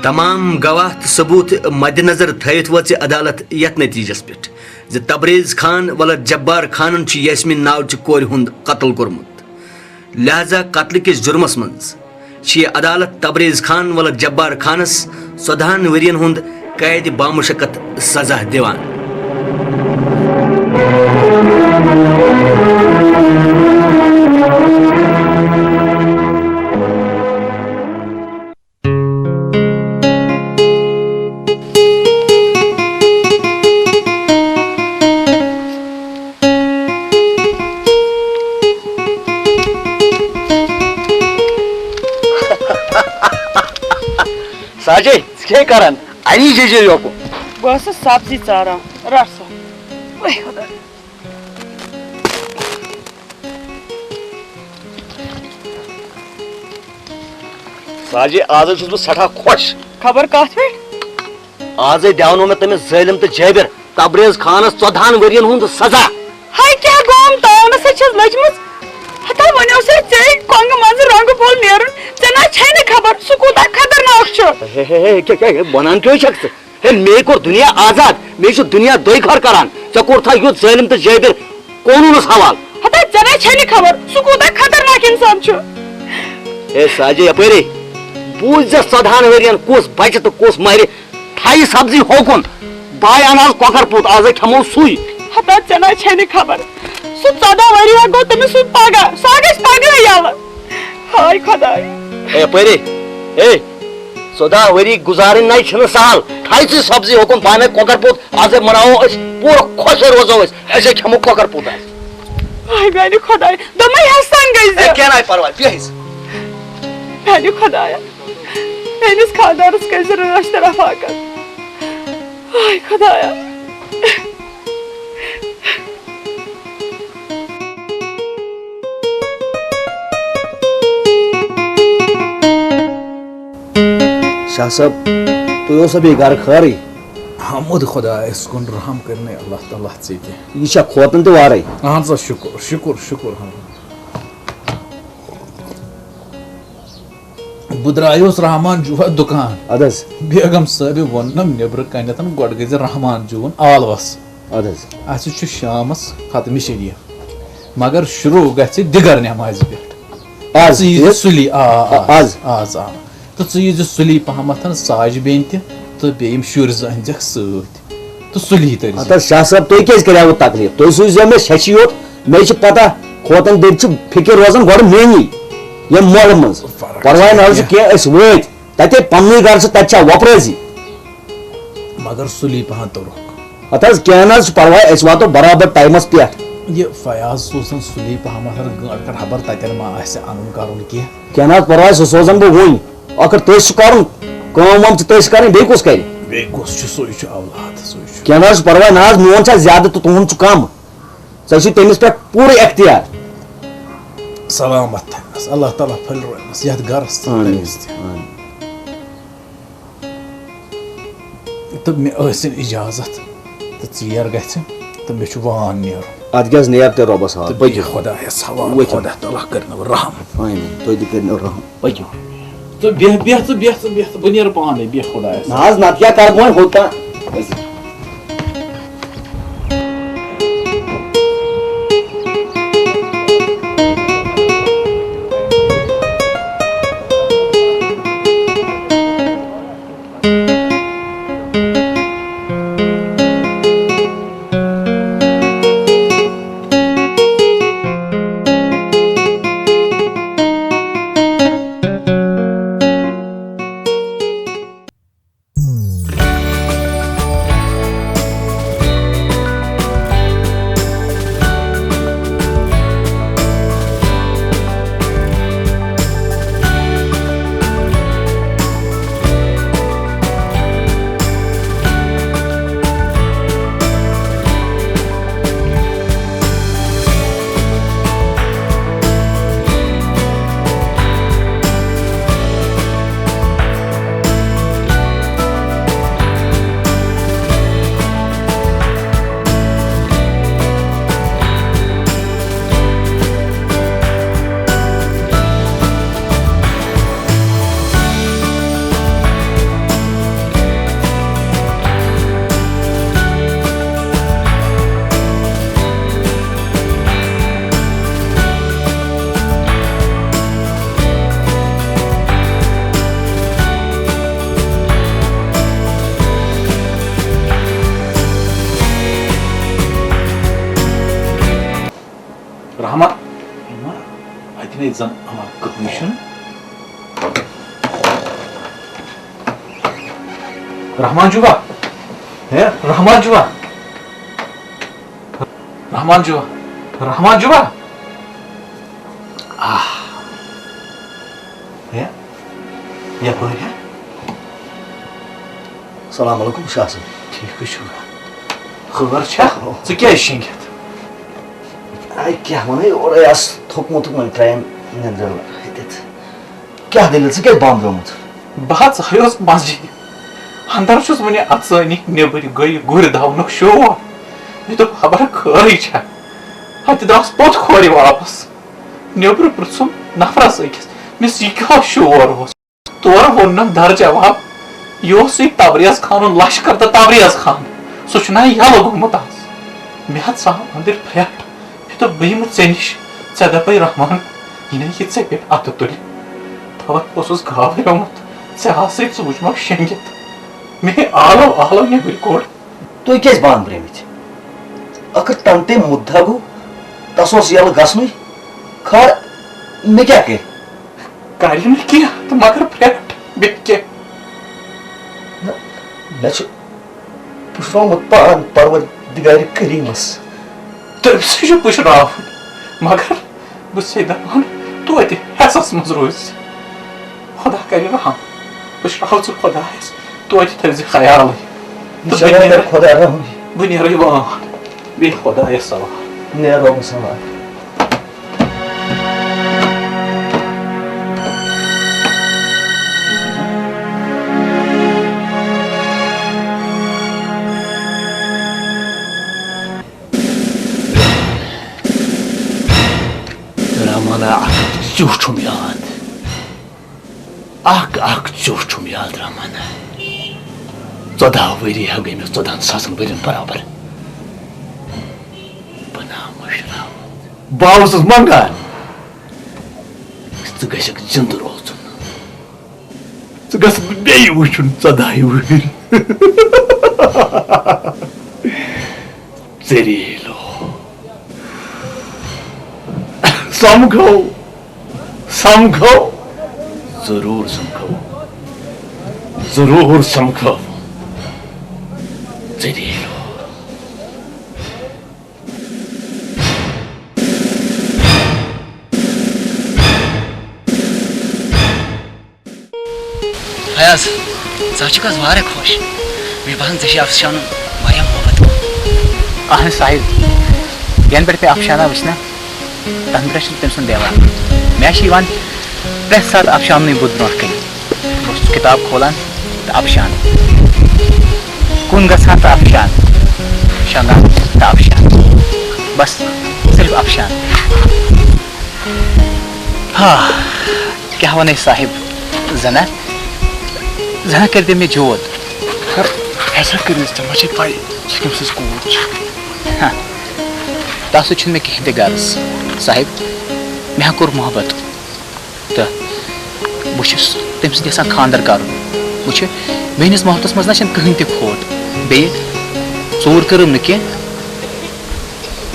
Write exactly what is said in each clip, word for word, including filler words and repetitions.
تمام گواہ تہٕ ثبوت مدِ نظر تھٲوِتھ وٲژ عدالت یتھ نتیجس پٮ۪ٹھ زِ تبریز خان ولد جبار خانن چھُ یاسمین ناوچہِ کورِ ہُنٛد قتل کوٚرمُت۔ لہذا قتلہٕ کِس جُرمس منٛز چھِ عدالت تبریز خان ولد جبار خانس ژۄدہن ؤرین ہُنٛد قید بامشقت سزا دِوان۔ ساجے، ژٕ کیٛاہ کران؟ اَمی جیجے یوکُن۔ بہٕ ٲسٕس سبزی ژاران، رَٹھ سا۔ وَے خۄداے۔ ساجے، آز حظ چھُس بہٕ سٮ۪ٹھاہ خۄش۔ خبر کَتھ پٮ۪ٹھ؟ آزے دیاونو مےٚ تٔمِس ظٲلِم تہٕ جٲبِر تبریز خانس ژۄدہن ؤرین ہُنٛد سزا۔ ہاے، کیٛاہ گوم تاونس سۭتۍ چھَس لٔجمٕژ؟ ہتا وۄنۍ اوسے ژےٚ کۄنٛگہٕ منٛزٕ رنٛگہٕ پھوٚل نیرُن، ژےٚ نہ چھے نہٕ خبر سُہ کوٗتاہ خطرناک چھُ۔ ہے، ہے، ہے، ہے، کیٛاہ، کیٛاہ، ہے، وَنان کیٛاہ چھَکھ ژٕ؟ ہے، مے کوٚر دُنیا آزاد، مے چھُ دُنیا دۄے خٲر کران۔ ژےٚ کوٚرتھا یُتھ ظٲلِم تہٕ جٲبِر قونوٗنس حوالہٕ؟ ہتا ژےٚ نہ چھے نہٕ خبر سُہ کوٗتاہ خطرناک انسان چھُ۔ ہے ساجے، یپٲرے بوٗززٮ۪س ژۄدہن ؤرین کُس بچہِ تہٕ کُس مرِ۔ تھایہِ سبزی ہوکُن، بہٕ آے انہٕ آز کۄکر پوٗت، آزے کھٮ۪مو سُے۔ ہتا ژےٚ نہ چھے نہٕ خبر، سُہ ژۄداہ ؤری ہا گوٚو تٔمِس سُہ پگاہ، سُہ ہا گژھِ پگاہ یَلہٕ۔ ہاے خۄداے۔ ہے یپٲرے، ہے، ژۄداہ ؤری گُزارٕنۍ نَے چھِنہٕ سہل۔ تھایہِ ژٕ سبزی ہوکُن، بہٕ اَنَے کۄکر پوٗت، آزے مناوو أسۍ پوٗرٕ خۄش روزو أسۍ، أسے کھٮ۪مو کۄکر پوٗت آز۔ ہاے میانہِ خۄداے، دوٚپمَے ہٮ۪سن گٔے ہے زِ۔ کینٛہہ نَے پرواے، بیٚہہ أسۍ۔ میانہِ خۄدایا، میٲنِس خاندارس کٔرۍ زِ رٲچھ تہٕ رفاقت۔ ہاے خۄدایا۔ شاہ صٲب، تُہۍ اوسا بیٚیہِ گرٕ خٲرٕے؟ حمد خۄدایس کُن، رحم کٔرِنَے اللہ تعالیٰ ژےٚ تہِ۔ یہِ چھا کھوتن تہِ وارَے؟ اہن سا، شُکُر، شُکُر، شُکُر حمد۔ بہٕ درٛایوس رحمان جوٗہس دُکان۔ اَدٕ حظ۔ بیگم صٲبہِ ووٚننم نیٚبرٕ کنٮ۪تھ، گۄڈٕ گٔژھۍ زِ رحمان جوٗہُن آلوس۔ اَدٕ حظ۔ اَسہِ چھُ شامس ختمِ شریٖف، مگر شروع گژھِ دِگر نٮ۪مازِ پٮ۪ٹھ۔ آز ژٕ یی زِ یہِ؟ سُلی، آ، آ، آز؟ آز، آ۔ تہٕ ژٕ یی زِ سُلی پہمتھ ساجہِ بیٚنہِ تہِ، تہٕ بیٚیہِ یِم شُرۍ زٕ أنۍزٮ۪کھ سۭتۍ۔ تہٕ سُلی تٔرۍ زِ۔ ہتس شاہ صٲب، تُہۍ کیٛازِ کریاوٕ تکلیف؟ تُہۍ سوٗزیو مےٚ شیٚچھِ یوت، مےٚ چھِ پتہ، کھوتن دٔرۍ چھِ فکر روزان گۄڈٕ میٛٲنی، ییٚمہِ محلہٕ منٛز۔ فرق پرواے نہ حظ چھِ چھِ کینٛہہ، أسۍ وٲتۍ۔ تتے پننُے گرٕ چھُ، تتہِ چھا وۄپرٲزی؟ مگر سُلی پہن توٚرُکھ۔ ہتہٕ حظ، کینٛہہ نہ حظ چھُ پرواے، أسۍ واتو برابر ٹایمس پٮ۪ٹھ۔ یہِ فیاض سوٗزن سُلی پہمتھ گٲنٛٹہٕ کھنٛڈ، خبر تتٮ۪ن ما آسہِ انُن کرُن کینٛہہ۔ کینٛہہ نہ حظ پرواے، سُہ سوزن بہٕ وُنۍ۔ ٲخٕر تٔسۍ چھُ کرُن، کٲم وٲم چھِ تٔسۍ کرٕنۍ، بیٚیہِ کُس کرِ؟ بیٚیہِ کُس چھُ؟ سُے چھُ اولاد، سُے چھُ۔ کینٛہہ نہ حظ چھُ پرواے، نہ حظ، میون چھا زیادٕ تہٕ تُہُنٛد چھُ کم۔ ژےٚ چھُے تٔمِس پٮ۪ٹھ پوٗرٕ اختیار۔ سلامت تھٲینَس، اللہ تعالیٰ پھٔلۍ روینَس یَتھ گَرَس تہٕ آمین۔ تٔمِس تہِ۔ آمین۔ تہٕ مےٚ ٲسِن اِجازت تہٕ ژیر گژھِ تہٕ مےٚ چھُ وان نیرُن۔ اَدٕ کیٛاہ حظ، نیر تیٚلہِ رۄبَس حوالہٕ، تہٕ بیٚیہِ پٔکِو۔ خۄدایَس حوالہٕ، ؤتھِو۔ خۄدا تعالیٰ کٔرِنَو رحم۔ آمین، تُہۍ تہِ کٔرِنَو رحم۔ پٔکِو۔ ژٕ بیٚہہ، بیٚہہ ژٕ، بیٚہہ ژٕ، بیٚہہ ژٕ، بہٕ نیرٕ پانے، بیٚہہ خۄدایَس حوالہٕ۔ نہ حظ، نتہٕ کیٛاہ کرٕ وۄنۍ ہوٚت تام؟ ییٚتہِ زن علاقہٕ کٕہٕنۍ چھُنہٕ۔ رحمان جُوا، ہے، رحمان جُوا، رحمان جُوا، رحمان جُوا۔ آہ۔ ہے، یپٲرۍ ہا۔ السلام علیکم شاہ صٲب۔ ٹھیٖک چھُ۔ خٲر چھا؟ ژٕ کیٛازِ شیٚنگِتھ؟ اے، کیٛاہ وَنَے، اورَے آس تھوٚکمُت، وۄنۍ ترٛایَم نٮ۪نٛدرِ ہیٚتِتھ۔ کیٛاہ دٔلیٖل، ژٕ کیٛازِ بامبریومُت؟ بہٕ ہا ژایوس مسجدِ۔ اندر چھُس وُنہِ اژٲنی، نیٚبٕرۍ گٔیہِ گُرۍ دونُک شور۔ مےٚ دوٚپ، خبر خٲرٕے چھا؟ ہتہِ درٛاس پوٚت کھورِ واپس۔ نیٚبرٕ پرٛژھُم نفرس أکِس، مےٚ یہِ کیٛاہ شور اوس؟ تورٕ ووٚننم در جواب، یہِ اوس سُے تبریز خانُن لشکر تہٕ تبریز خان۔ سُہ چھُنہ یَلہٕ گوٚمُت آز۔ مےٚ حظ ژاو أنٛدٕرۍ پھرٛٹھ۔ مےٚ دوٚپ، بہٕ یِمہٕ ژےٚ نِش، ژےٚ دَپَے رحمان، یہِ نَے یہِ ژےٚ پٮ۪ٹھ اَتھٕ تُلہِ۔ توے اوسُس گابریومُت، ژےٚ آسَے ژٕ وٕچھمَکھ شیٚنٛگِتھ۔ مےٚ آلو آلو نیٚبٕرۍ کوٚڑ۔ تُہۍ کیٛازِ بانہٕ برٛیمٕتۍ؟ ٲخٕر تَنہٕ تٔمۍ مُدعا گوٚو، تَس اوس یَلہٕ گژھنُے۔ خٲر، مےٚ کیٛاہ کَرِ؟ کَرِ نہٕ کینٛہہ تہٕ مگر پھرٛٹھ، بیٚیہِ کیٛاہ؟ نہ، مےٚ چھُ پُشراومُت پان پروردگارِ کریٖمَس۔ تٔمۍ سٕے چھُ پُشراوُن، مگر بہٕ چھُسے دَپان، توتہِ ہٮ۪سَس منٛز روٗزِ۔ خۄدا کَرِ رحم۔ پُشراو ژٕ خۄدایَس، توتہِ تھٲوزِ خیالٕے۔ تہٕ بہٕ نیرٕ، خۄدا رحم۔ بہٕ نیرٕ وان۔ بیٚیہِ خۄدایَس حوالہٕ۔ نیرٕ رۄبَس حوالہٕ۔ رحمانہ، اکھ چیوٗٹھ چھُم یاد۔ اکھ، اکھ چیوٗٹھ چھُم یاد، رحمانہ۔ ژۄداہ ؤری ہا گٔے مےٚ ژۄدہَن ساسَن ؤرِین برابر۔ بہٕ نا مٔشراوٕ۔ بہٕ اوسُس منٛگان، ژٕ گژھکھ زِندٕ روزُن۔ ژٕ گژھکھ نہٕ بیٚیہِ وٕچھُن ژۄداہہِ وٕہٕرۍ۔ ذلیلو۔ سمکھو، سمکھو، ضروٗر سمکھو، ضروٗر سمکھو۔ ذلیلو۔ فیاض، ژٕ حظ چھُکھ آز واریاہ خۄش۔ مےٚ باسان، ژےٚ چھُے افشانُن واریاہ محبت۔ اہن صاحب، ینہٕ پٮ۪ٹھ مےٚ افشانہ وٕچھ نا، تنہٕ پٮ۪ٹھ چھُنہٕ تٔمۍ سُنٛد دیوان۔ مےٚ چھُ یِوان پرٛٮ۪تھ ساتہٕ افشانُنٕے بُتھ برونٛٹھ کَنہِ۔ بہٕ اوسُس کِتاب کھولان تہٕ افشان، کُن گژھان تہٕ افشان، شۄنٛگان تہٕ افشان، بس صرف افشان۔ ہا، کیٛاہ وَنَے صاحب، زَنہ، زَنہ کٔرۍ تٔمۍ مےٚ جود۔ خٲر، فیصلہٕ کٔرِو، ژےٚ ما چھے پَے، سُہ کٔمۍ سٕنٛز کوٗر چھِ؟ ہا، تَتھ سۭتۍ چھُنہٕ مےٚ کِہیٖنۍ تہِ غرض، صاحب۔ مےٚ ہا کوٚر محبت تہٕ بہٕ چھُس تٔمۍ سۭتۍ یَژھان خانٛدر کَرُن۔ وٕچھِ، میٛٲنِس محبتَس منٛز نہ چھَنہٕ کٕہٕنۍ تہِ کھوٹ۔ بیٚیہِ ژوٗر کٔرٕم نہٕ کینٛہہ۔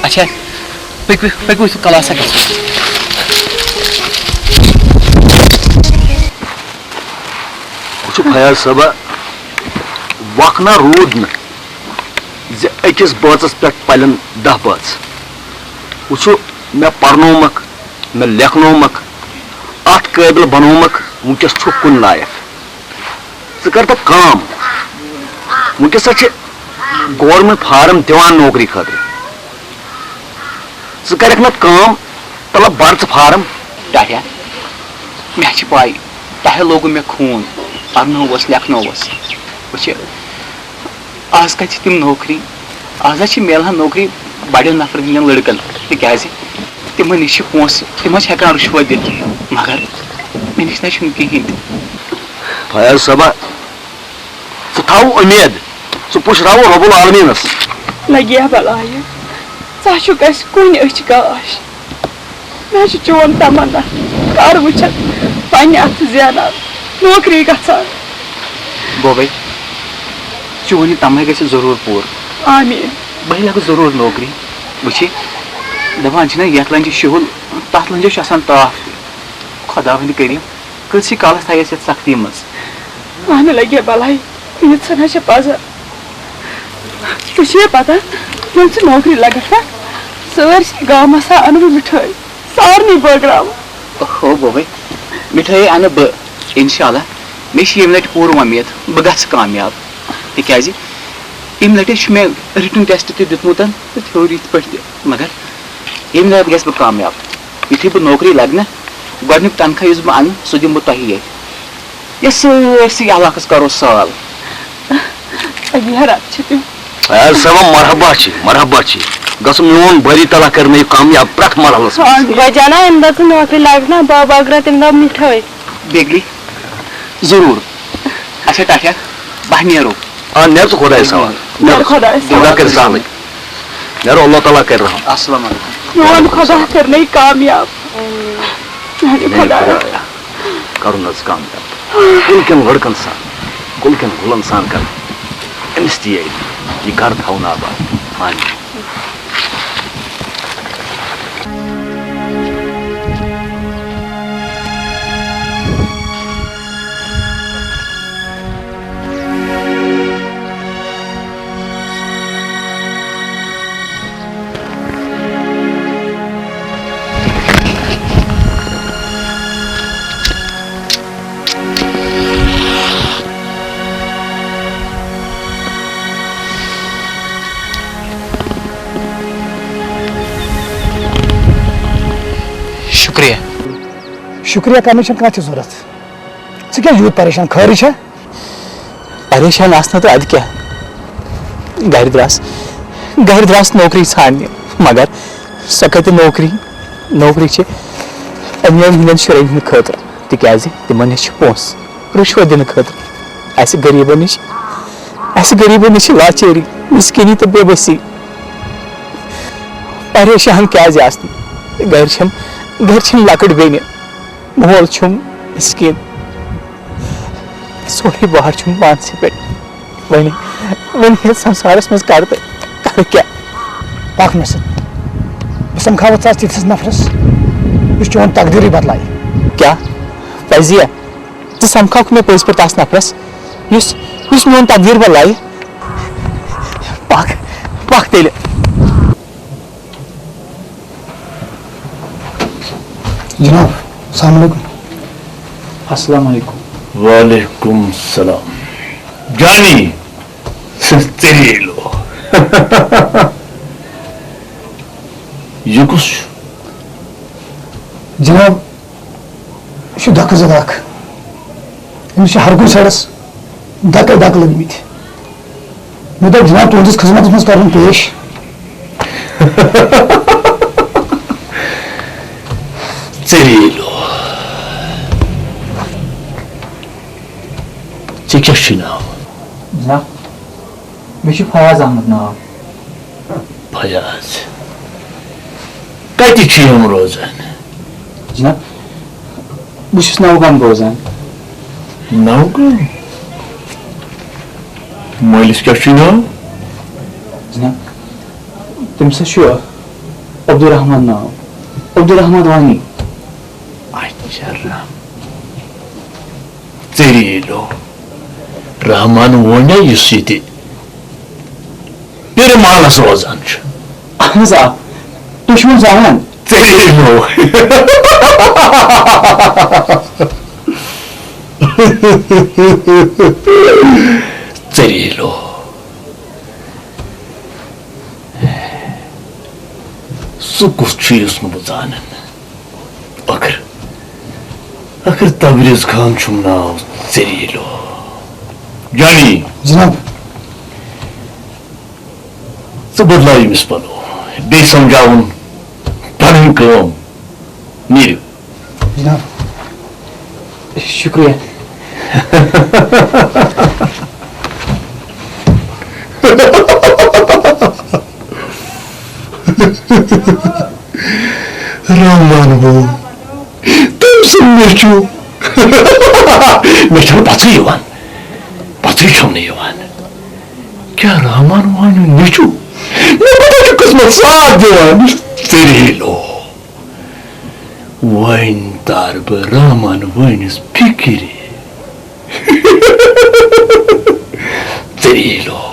اچھا، پٔکِو، پٔکِو، أسۍ چھِ کلاسَس گژھُن۔ وٕچھِو فیاض صٲبہ، وق نہ روٗد نہٕ زِ أکِس بٲژَس پٮ۪ٹھ پَلن دَہ بٲژ۔ وٕچھِو، مےٚ پَرنومَکھ، مےٚ لیکھنومَکھ، اَتھ قٲبِل بَنومَکھ، وٕنکیٚس چھُ کُنہِ لایق۔ ژٕ کر تہٕ کٲم، وٕنکیٚس ہا چھِ گورمنٹ فارم دِوان نوکری خٲطرٕ۔ ژٕ کرکھ نہ کٲم، تلہٕ بر ژٕ فارم۔ ٹاٹھیا، مےٚ چھِ پَے، تۄہہِ لوگوُ مےٚ خوٗن، پرنووُس، لیکھنووُس۔ وٕچھِ، آز کتہِ چھِ تِم نوکری؟ آز حظ چھِ میلان نوکری بڑٮ۪ن نفرن ہٕنٛدٮ۪ن لڑکن، تِکیازِ تِمن نِش چھِ پونٛسہٕ، تِم حظ چھِ ہٮ۪کان رُشوت دِتھ، مگر مےٚ نِش نہ چھُنہٕ کِہیٖنۍ تہِ۔ فیاض صٲبہ، ژٕ تھاو اُمید، ژٕ پُشراو رب العالمینس۔ لگیا بلایہِ، ژٕ ہا چھُکھ اَسہِ کُنہِ أچھ گاش۔ مےٚ حظ چھُ چون تمنا، کر وٕچھتھ پننہِ اتھٕ زینان، نوکری گژھان۔ بوبے، چون یہِ تمنا گژھِ ضروٗر پوٗرٕ۔ آمیٖن۔ بہٕ لگہٕ ضروٗر نوکری۔ وٕچھِ، دَپان چھِنہ، یَتھ لَنجہِ شُہُل، تَتھ لَنجہِ چھُ آسان تاپھ۔ خۄداوندِ کریٖم، کۭتسٕے کالَس تھایہِ اَسہِ یَتھ سختی منٛز؟ اَہنہِ لَگہِ بَلاے، ییٖژاہ نہ چھےٚ پَزر۔ ژےٚ چھےٚ پَتہ، ییٚلہِ ژٕ نوکری لَگَکھ نا، سٲرسٕے گامَس ہا اَنہٕ بہٕ مِٹھٲے، سارنٕے بٲگراوٕ۔ اوہو بوبے، مِٹھٲے اَنہٕ بہٕ، اِنشاء اللہ۔ مےٚ چھِ ییٚمہِ لَٹہِ پوٗرٕ وۄمید، بہٕ گژھٕ کامیاب۔ تِکیٛازِ ییٚمہِ لَٹہِ چھُ مےٚ written test تہِ دیُتمُت تہٕ ہیوٚر یِتھ پٲٹھۍ تہِ، مگر ییٚمہِ لَٹہِ گژھٕ بہٕ کامیاب۔ یُتھُے بہٕ نوکری لَگہٕ نا، گۄڈٕنیُک تنخواہ یُس بہٕ اَنہٕ، سُہ دِمہٕ بہٕ تۄہی ییٚتہِ۔ یَتھ سٲرسٕے علاقَس کَرو سال۔ اَدٕ یہِ ہا رَب چھِ تِم۔ اے سلام، مرحبا چھی، مرحبا چھی۔ گژھُن میون بٲری تعالیٰ کَرِ مےٚ یہِ کامیاب پرٛٮ۪تھ مرحلَس منٛز۔ بہٕ جانا اَمہِ دۄہ ژٕ نوکری لَگہٕ نا، بہٕ بٲگراوٕ تَمہِ دۄہ مِٹھٲے۔ بیگلی، ضروٗر۔ اچھا ٹاٹھیا، بہٕ نیرو۔ آ، نیر ژٕ خۄدایَس حوالہٕ۔ نیر خۄدایَس خۄدا حوالہٕ۔ کَرِ سہلٕے۔ نیر، اللہ تعالیٰ کَرِ رحم۔ السلام علیکم۔ میون خۄدا کَرنَے کامیاب۔ میانہِ میانہِ خۄدایا۔ خۄدایا، کَرُن حظ کامیاب۔ کُل کٮ۪ن لٔڑکَن سان، کُل کٮ۪ن گُلَن سان کَر أمِس تہِ یہِ گَرٕ تھاوُن آباد۔ آمین۔ شُکریہ۔ شُکریہ کرنٕچ چھَنہٕ کانٛہہ تہِ ضروٗرت۔ ژٕ کیٛازِ یوٗت پریشان؟ خٲرٕے چھا؟ پریشان آسنہٕ تہٕ اَدٕ کیٛاہ؟ گرِ درٛاس، گرِ درٛاس نوکری ژھانٛڈنہِ، مگر سۄ کَتہِ نوکری؟ نوکری چھِ أمیٖرَن ہٕنٛدٮ۪ن شُرٮ۪ن ہٕنٛدِ خٲطرٕ، تِکیٛازِ تِمَن نِش چھِ پونٛسہٕ رُشوت دِنہٕ خٲطرٕ۔ اَسہِ غریٖبَن نِش، اَسہِ غریٖبَن نِش چھِ لاچٲری، مِسکیٖنی تہٕ بے بسی۔ پریشان کیٛازِ آسنہٕ؟ گرِ چھَم، گرِ چھَم لۄکٕٹ بیٚنہِ، مول چھُم مِسکیٖن۔ سورُے بار چھُم پانسٕے پٮ۪ٹھ۔ وۄنۍ، وۄنۍ یَتھ سَمسارَس منٛز کَرٕ تہٕ کَرٕ کیٛاہ؟ پَکھ مےٚ سۭتۍ۔ بہٕ سَمکھاوَتھ ژٕ آز تِتھِس نفرَس، یُس چون تقدیٖرٕے بدلایہِ۔ کیٛاہ؟ فیضیہ، ژٕ سَمکھاوکھ مےٚ پٔزۍ پٲٹھۍ تَس نفرَس، یُس، یُس میون تقدیٖر بدلایہِ؟ پَکھ، پَکھ تیٚلہِ۔ جناب، السلام علیکم۔ السلام علیکم۔ وعلیکم السلام۔ جانی، ژٔریٖلو۔ یہِ کُس چھُ؟ جناب، یہِ چھُ دَکہٕ زد اکھ۔ أمِس چھِ ہر کُنہِ سایڈَس دَکَے دَکہٕ لٔگمٕتۍ۔ مےٚ دوٚپ جناب تُہٕنٛدِس خدمتس منٛز کرُن پیش۔ ژٔریٖلو، ژےٚ کیٛاہ چھُے ناو؟ جناب، مےٚ چھُ فیاض احمد ناو۔ فیاض، کتہِ چھِ یِم روزان؟ جناب، بہٕ چھُس نوگام روزان۔ نوگام؟ مٲلِس کیٛاہ چھُے ناو؟ جناب، تٔمِس حظ چھُ عبدالرحمان ناو، عبدالرحمان وانی۔ اچھا، رحم-، ژٔریٖلو۔ رحمان وونے یُس ییٚتہِ پیٖرٕ محلس روزان چھُ۔ اہن حظ، آ۔ تُہۍ چھِو زانان؟ ژٔریٖلو۔ ژٔریٖلو۔ سُہ کُس چھُ یُس نہٕ بہٕ زانن؟ ٲخٕر، ٲخٕر تبریز خان چھُم ناو ژٔریٖلو۔ جانی۔ جناب۔ ژٕ بدلاو أمِس پلو، بیٚیہِ سمجھاوُن پنٕنۍ کٲم۔ نیٖرِو۔ جناب، شُکریہ۔ رحمان گوٚو تٔمۍ سُنٛد نیٚچوٗ۔ مےٚ چھَنہٕ پَژھٕے یِوان، پَژھٕے چھَم نہٕ یِوان۔ کیٛاہ رحمان وانیُن نیٚچوٗ؟ مےٚ کوٗتاہ چھُ قٕسمت ساتھ دِوان؟ ژٔریٖلو، وۄنۍ تار بہٕ رحمان وٲنِس فِکرِ۔ ژٔریٖلو،